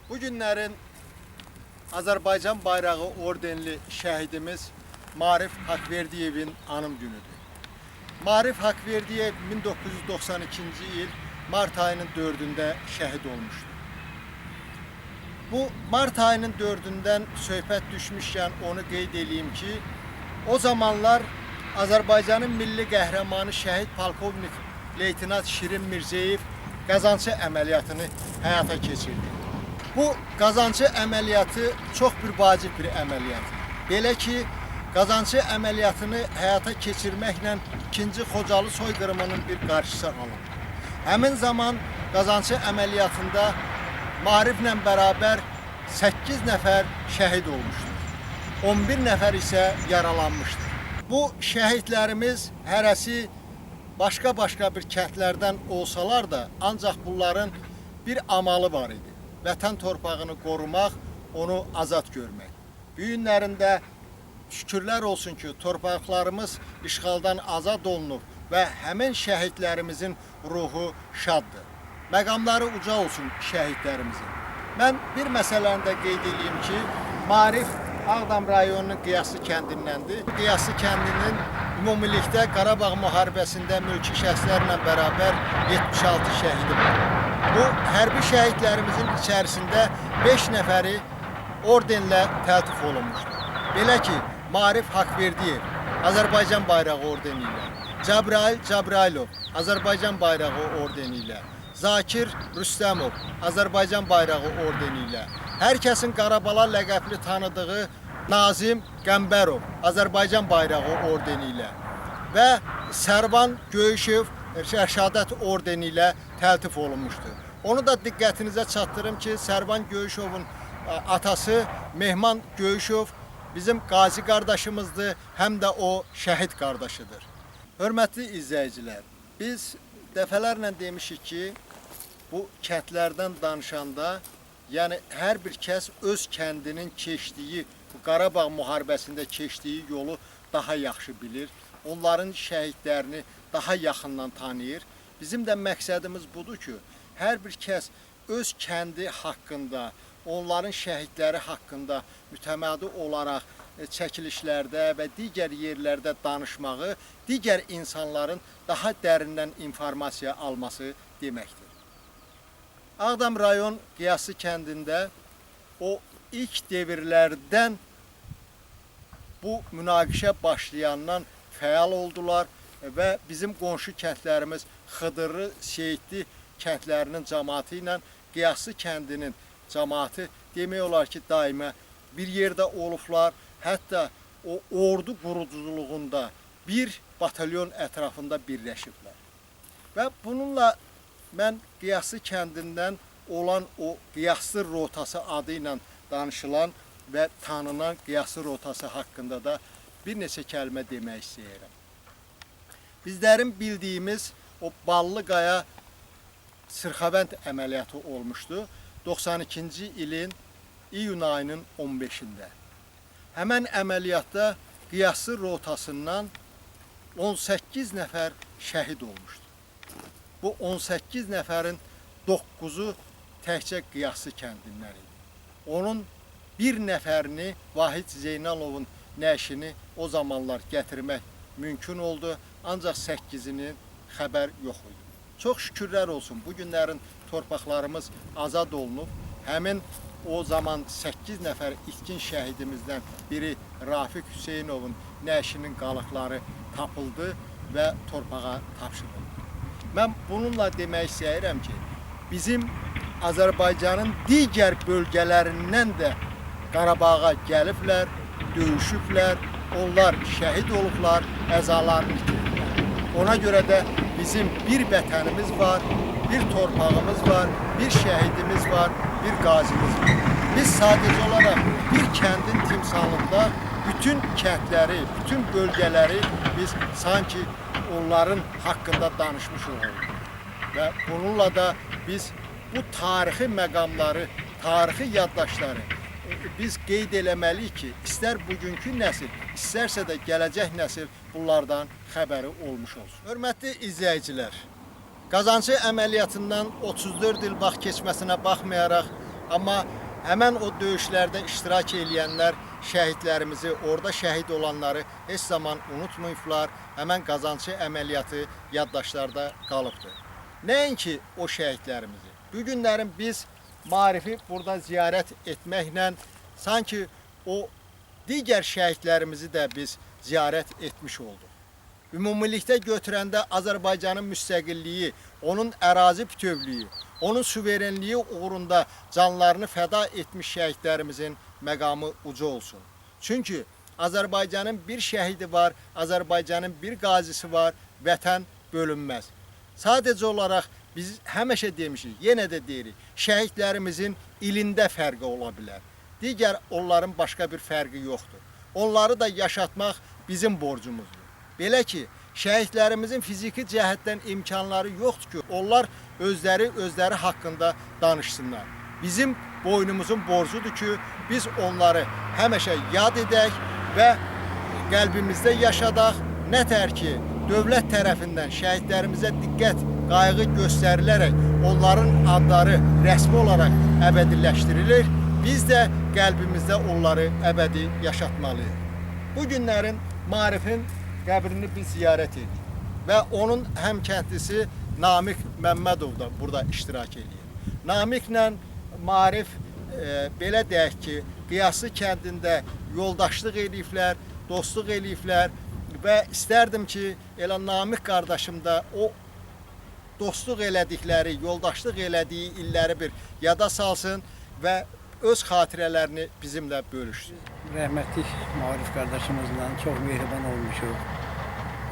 Bu günlərin Azərbaycan bayrağı ordenli şəhidimiz Marif Haqverdiyevin anım günüdür. Marif Haqverdiyev 1992-ci il mart ayının 4-ündə şəhid olmuşdu. Bu mart ayının 4-ündən söhbət düşmüşkən onu qeyd eləyim ki, o zamanlar Azərbaycanın milli qəhrəmanı şəhid polkovnik leytenant Şirin Mirzeyev Qazancı əməliyyatını həyata keçirdi. Bu Qazancı əməliyyatı çox bir vacib bir əməliyyat. Belə ki, Qazancı əməliyyatını həyata keçirməklə 2-ci Xocalı soyqırımının bir qarşısı alındı. Həmin zaman Qazancı əməliyyatında Mariflə bərabər 8 nəfər şəhid olmuşdur. 11 nəfər isə yaralanmışdır. Bu şəhidlərimiz hərəsi başqa-başqa bir kəndlərdən olsalar da, ancaq bunların bir amalı var idi. Vətən torpağını qorumaq, onu azad görmək. Bu günlərində şükürlər olsun ki, torpaqlarımız işğaldan azad olunub və həmin şəhidlərimizin ruhu şaddır. Məqamları uca olsun şəhidlərimizin. Mən bir məsələni də qeyd eləyim ki, Marif Ağdam rayonunun Qiyaslı kəndindəndir. Qiyaslı kəndinin ümumilikdə Qarabağ müharibəsində mülki şəxslərlə bərabər 76 şəhidi var. Bu hərbi şəhidlərimizin içərisində 5 nəfəri ordenlə təltif olunmuşdur. Belə ki, Marif Haqverdiyev Azərbaycan bayrağı ordeni ilə, Cəbrayil Cəbrayilov Azərbaycan bayrağı ordeni ilə, Zakir Rüstəmov Azərbaycan bayrağı ordeni ilə, hər kəsin Qarabala ləqəbli tanıdığı Nazim Qəmbərov Azərbaycan bayrağı ordeni ilə və Sərvan Göyüşov Rəşadət ordeni ilə təltif olunmuşdur. Onu da diqqətinizə çatdırım ki, Sərvan Göyüşovun atası Mehman Göyüşov bizim qazi qardaşımızdır, həm də o şəhid qardaşıdır. Hörmətli izləyicilər, biz dəfələrlə demişik ki, bu kəndlərdən danışanda, yəni hər bir kəs öz kəndinin keçdiyi, bu Qarabağ müharibəsində keçdiyi yolu daha yaxşı bilir. Onların şəhidlərini daha yaxından tanıyır. Bizim də məqsədimiz budur ki, hər bir kəs öz kəndi haqqında, onların şəhidləri haqqında mütəmadi olaraq çəkilişlərdə və digər yerlərdə danışmağı digər insanların daha dərindən informasiya alması deməkdir. Ağdam rayon Qiyaslı kəndində o ilk devirlərdən bu münaqişə başlayandan fəal oldular və bizim qonşu kəndlərimiz Xıdırlı, Seyidli kəndlərinin cəmaatı ilə Qiyaslı kəndinin cəmaatı demək olar ki, daima bir yerdə olublar. Hətta o ordu quruculuğunda bir batalyon ətrafında birləşiblər. Və bununla mən Qiyaslı kəndindən olan o Qiyaslı rotası adı ilə danışılan və tanınan Qiyaslı rotası haqqında da bir neçə kəlmə demək istəyirəm. Bizlərin bildiyimiz o Ballıqaya Sırxavənd əməliyyatı olmuşdu 92-ci ilin iyun ayının 15-də. Həmən əməliyyatda Qiyaslı rotasından 18 nəfər şəhid olmuşdu. Bu 18 nəfərin 9-u təkcə Qiyaslı kəndindən idi. Onun bir nəfərini Vahid Zeynalovun nəşini o zamanlar gətirmək mümkün oldu, ancaq 8-inin xəbər yox idi. Çox şükürlər olsun, bu günlərin torpaqlarımız azad olunub. Həmin o zaman 8 nəfər itkin şəhidimizdən biri Rafiq Hüseynovun nəşinin qalıqları tapıldı və torpağa tapşırıldı. Mən bununla demək istəyirəm ki, bizim Azərbaycanın digər bölgələrindən də Qarabağa gəliblər, döyüşüblər, onlar şəhid olublar, əzalarını itirdilər. Ona görə də bizim bir vətənimiz var, bir torpağımız var, bir şəhidimiz var, bir qazimiz var. Biz sadəcə olaraq bir kəndin timsalında bütün kəndləri, bütün bölgələri biz sanki onların haqqında danışmış oluruq. Və bununla da biz bu tarixi məqamları, tarixi yaddaşları biz qeyd eləməliyik ki, istər bugünkü nəsil, istərsə də gələcək nəsil bunlardan xəbəri olmuş olsun. Hörmətli izləyicilər, Qazancı əməliyyatından 34 il vaxt keçməsinə baxmayaraq Amma həmən o döyüşlərdə iştirak eləyənlər şəhidlərimizi, orada şəhid olanları heç zaman unutmayıblar. Həmən Qazancı əməliyyatı yaddaşlarda qalıbdır. Nəinki o şəhidlərimizi. Bu günlərin biz Marifi burada ziyarət etməklə sanki o digər şəhidlərimizi də biz ziyarət etmiş olduq. Ümumilikdə götürəndə Azərbaycanın müstəqilliyi, onun ərazi bütövlüyü, onun suverenliyi uğrunda canlarını fəda etmiş şəhidlərimizin məqamı uca olsun. Çünki Azərbaycanın bir şəhidi var, Azərbaycanın bir qazisi var, vətən bölünməz. Sadəcə olaraq biz həmişə demişik, yenə də deyirik, şəhidlərimizin ilində fərqi ola bilər. Digər onların başqa bir fərqi yoxdur. Onları da yaşatmaq bizim borcumuzdur. Belə ki, şəhidlərimizin fiziki cəhətdən imkanları yoxdur ki, onlar özləri haqqında danışsınlar. Bizim boynumuzun borcudur ki, biz onları həmişə yad edək və qəlbimizdə yaşadaq. Nətər ki, dövlət tərəfindən şəhidlərimizə diqqət, qayğı göstərilərək onların adları rəsmi olaraq əbədiləşdirilir, biz də qəlbimizdə onları əbədi yaşatmalıyıq. Bu günlərin Maarifin qəbrini biz ziyarət edirik və onun həmkəndlisi Namiq Məmmədov da burada iştirak edir. Namiqlə Maarif belə deyək ki, Qiyaslı kəndində yoldaşlıq eləyiblər, dostluq eləyiblər və istərdim ki, elə Namiq qardaşım da o dostluq elədikləri, yoldaşlıq elədiyi illəri bir yada salsın və öz xatirələrini bizimlə bölüşsün. Rəhmətlik Maarif qardaşımızla çox mehriban olmuşuq.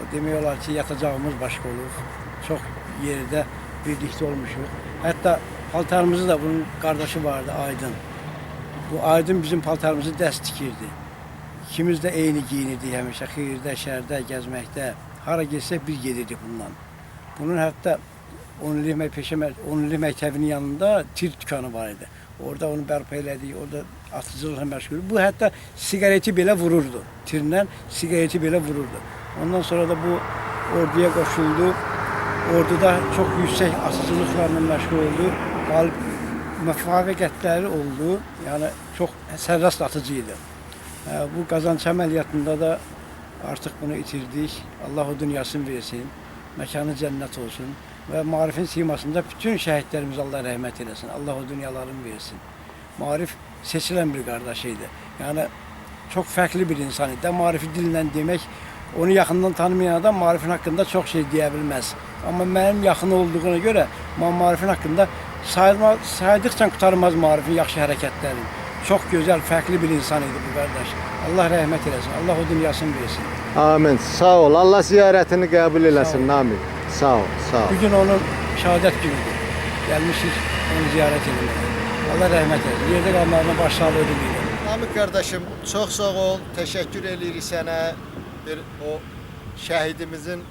O demək olar ki, yatacağımız başqa olub. Çox yerdə birlikdə olmuşuq. Hətta paltarımızı da bunun qardaşı vardı, Aydın. Bu Aydın bizim paltarımızı dəst tikirdi. İkimiz də eyni giyinirdik həmişə, xeyirdə, şərdə, gəzməkdə. Hara getsək biz gedirdik bundan. Bunun hətta 10 illik məktəbinin yanında tir dükanı var idi. Orada onu bərpa elədik, orada atıcılıqla məşğul. Bu hətta siqareti belə vururdu. Tirlə siqareti belə vururdu. Ondan sonra da bu orduya qoşuldu. Orduda çox yüksək atıcılıqlarla məşğul oldu. Qalib müvəffəqiyyətləri oldu. Yəni çox sərrast atıcı idi. Bu Qazancı əməliyyatında da artıq bunu itirdik. Allah o dünyasını versin. Məkanı cənnət olsun. Və Maarifin simasında bütün şəhidlərimiz Allah rəhmət eləsin. Allah o dünyalarını versin. Maarif seçilən bir qardaşı idi. Yəni çox fərqli bir insan idi. Maarifi dillə demək, onu yaxından tanımayan adam Maarifin haqqında çox şey deyə bilməz. Amma mənim yaxın olduğuna görə Maarifin haqqında saydıqca qurtarmaz Maarifin yaxşı hərəkətlərini. Çox gözəl, fərqli bir insan idi bu qardaş. Allah rəhmət eləsin. Allah o dünyasını versin. Amin. Sağ ol. Allah ziyarətini qəbul eləsin Namiq. Sağ ol, sağ ol. Bugün onun şəhadət günüdür. Gəlmişik onu ziyarət etməyə. Allah rəhmət eləsin. Yerdə qalanlarına başsağlığı diləyirəm. Namiq qardaşım, çox sağ ol. Təşəkkür eləyirik sənə. Bir o şəhidimizin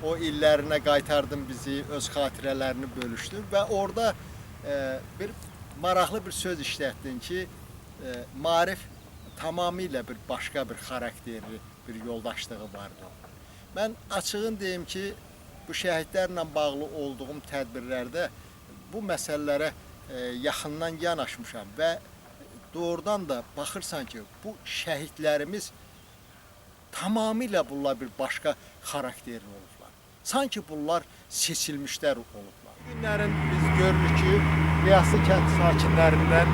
o illərinə qaytardın bizi, öz xatirələrini bölüşdün və orada bir maraqlı bir söz işlətdin ki, Maarif tamamilə bir başqa bir xarakterli bir yoldaşlığı vardı. Mən açığın deyim ki, bu şəhidlərlə bağlı olduğum tədbirlərdə bu məsələlərə yaxından yanaşmışam və doğrudan da baxırsan ki, bu şəhidlərimiz tamamilə bunlar bir başqa xarakterli olublar. Sanki bunlar seçilmişlər olublar. Bu günlərin biz görürük ki, Qiyaslı kənd sakinlərindən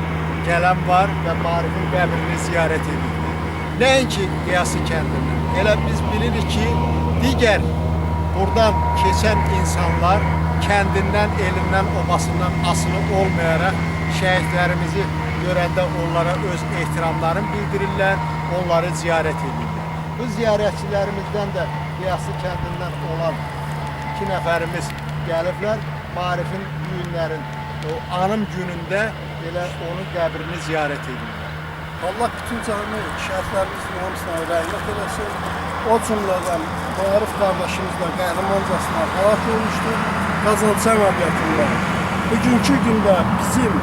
gələn var və Maarifin qəbrini ziyarət edirlər. Nəinki Qiyaslı kəndindən. Elə biz bilirik ki, digər buradan keçən insanlar kəndindən, elindən, obasından asılı olmayaraq şəhidlərimizi görəndə onlara öz ehtiramlarını bildirirlər, onları ziyarət edirlər. Bu ziyarətçilərimizdən də Qiyaslı kəndindən olan 2 nəfərimiz gəliblər. Maarifin bu günlərin o anım günündə elə onun qəbrini ziyarət edirlər. Allah bütün cəmi şəhidlərimizin hamısına rəhmət eləsin. O cümlədən Maarif qardaşımız da qəhrəmancasına həlak olmuşdur Qazancı əməliyyatında. Bugünkü gündə bizim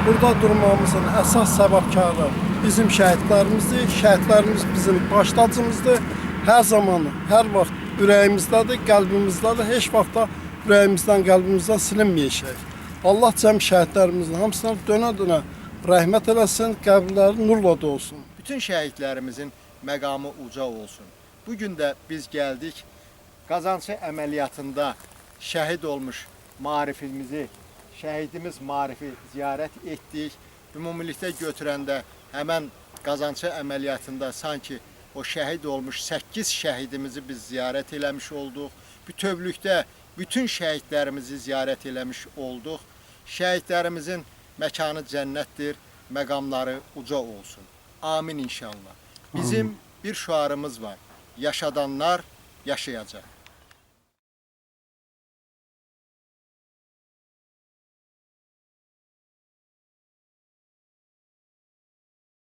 burada durmamızın əsas səbəbkarı bizim şəhidlərimizdir. Şəhidlərimiz bizim baş tacımızdır. Hər zaman, hər vaxt ürəyimizdədir, qəlbimizdədir. Heç vaxt da ürəyimizdən, qəlbimizdən silinməyəcək. Allah cəm şəhidlərimizin hamısına dönə-dönə rəhmət eləsin, qəbirləri nurla dolsun. Bütün şəhidlərimizin məqamı uca olsun. Bu gün də biz gəldik Qazancı əməliyyatında şəhid olmuş Maarifimizi, şəhidimiz Maarifi ziyarət etdik. Ümumilikdə götürəndə həmən Qazancı əməliyyatında sanki o şəhid olmuş 8 şəhidimizi biz ziyarət eləmiş olduq. Bütövlükdə bütün şəhidlərimizi ziyarət eləmiş olduq. Şəhidlərimizin məkanı cənnətdir, məqamları uca olsun. Amin inşallah. Bizim bir şüarımız var. Yaşadanlar yaşayacaq.